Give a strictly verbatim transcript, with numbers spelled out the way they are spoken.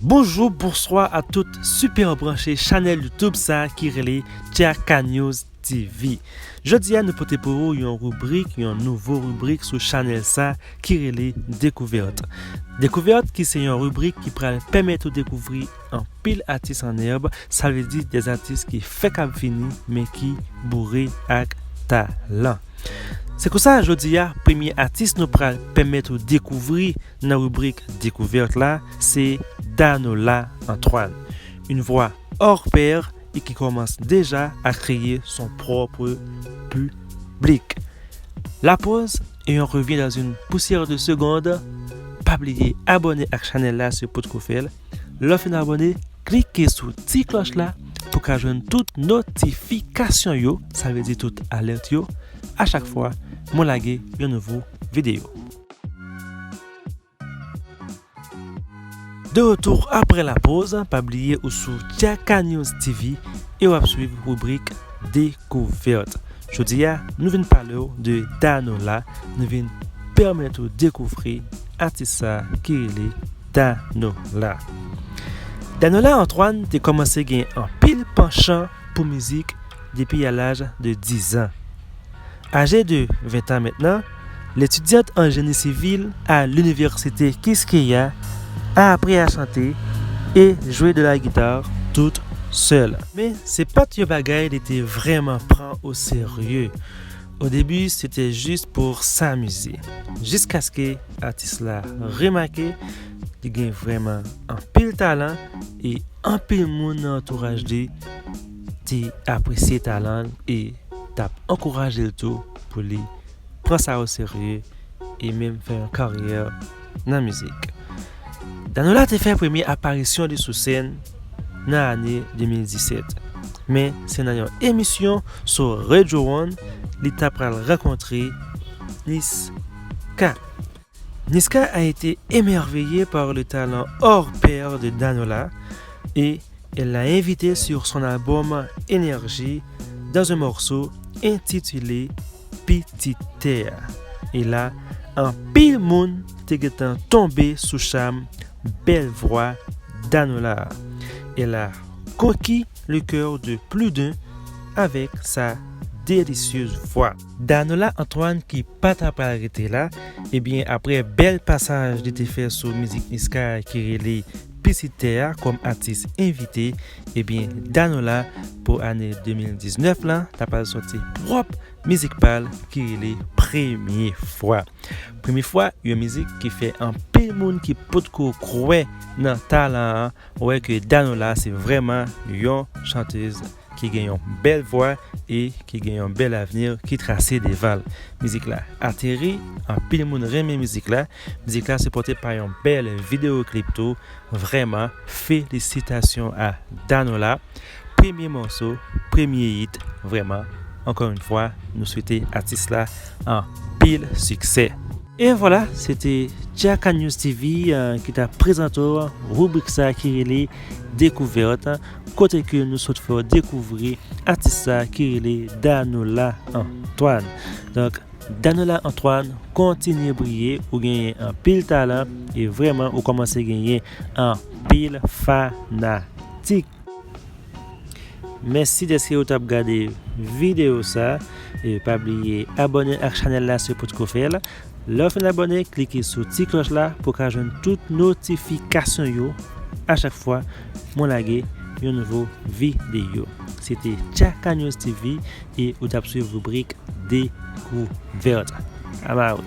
Bonjou, bonswa a tout sipè branche chanèl YouTube sa ki rele Tchaka News T V. Jodi a, nou pote pou ou yon ribrik, yon nouvo ribrik sou chanèl sa ki rele Dekouvèt. Dekouvèt ki se yon ribrik ki pral pèmèt ou dekouvri anpil atis an èb, sa vle di de atis ki fèk ap vini, men ki boure ak talan. Se konsa, jodi a, premye atis nou pral pèmèt ou dekouvri nan ribrik Dekouvèt la, se Danola Antoine. Une voix hors pair et qui commence déjà à créer son propre public. La pause et on revient dans une poussière de secondes. Pa bliye abòne ak chanèl la si w potko fè l. Lè w fin abòne, klike sou ti klòch la pou ka jwenn tout notifikasyon yo, sa vle di tout alèt yo, a chak fwa mwen lage yon nouvo videyo. De retour après la pause, pa bliye ou sou Tchaka News T V e w ap swiv ribrik Dekouvèt. Jodi a, nou vin pale w de Danola, nou vin pèmèt ou dekouvri atis sa ki rele Danola. Danola Antoine te kòmanse gen anpil panchan pou mizik depi a laj de diz an. Âgée de vingt ans maintenant, l'étudiante en génie civil à l'université Quisqueya a appris à chanter et jouer de la guitare toute seule. Men se pa t yon bagay li te vrèman pran o serye. O debi, se te jis pou s'amuser. Jiskaske atis la remake li gen vrèman anpil talan e anpil moun nan antouraj li te apresye talan l e t ap ankouraje l tou pou li pran sa o serye e menm fè yon karyè nan mizik. Danola te fè premye aparisyon li sou sèn nan ane de mil disèt, men se nan yon emisyon sou Radio One li ta pral rankontre Niska. Niska a été émerveillée par le talent hors pair de Danola et elle l'a invitée sur son album Énergie dans un morceau intitulé Pitit Tè. E la, anpil moun te gentan tonbe sou cham bèl vwa Danola. Elle a conquis le cœur de plus d'un avec sa délicieuse voix. Danola Antoine ki pa ta pral rete la, ebyen, aprè bèl pasaj li te fè sou mizik Niska ki rele Pitit Tè a kòm atis envite, ebyen, Danola pou ane de mil diznèf la, ta pral sòti pwòp mizik pa l ki rele Premye Fwa. Premye Fwa, yon mizik ki fè anpil moun ki potko kwè nan talan an, wè ke Danola se vrèman yon chantèz ki gen yon bèl vwa e ki gen yon bèl avni ki trase devan l. Mizik la ateri, anpil moun renmen mizik la. Mizik la sipòte pa yon bèl videyo klip tou. Vrèman, felisitasyon a Danola. Premye mòso, premye hit, vrèman. Ankò yon fwa, nou swete atis la anpil siksè. E vwala, se te Tchaka News T V, euh, ki ta prezante w ribrik sa ki rele Dekouvèt, kote ke nou sot fè w dekouvri atis sa ki rele Danola Antoine. Donk, Danola Antoine, kontinye briye, ou genyen anpil talan e vrèman ou kòmanse genyen anpil fanatik. Mèsi dèske ou t ap gade videyo sa. E pa bliye abòne ak chanèl la si w potko fè l. Lè w fin abòne, klike sou ti klòch la pou w ka jwenn tout notifikasyon yo a chak fwa mwen lage yon nouvo videyo. Se te Tchaka News T V e ou t ap swiv ribrik Dekouvèt. I'm out.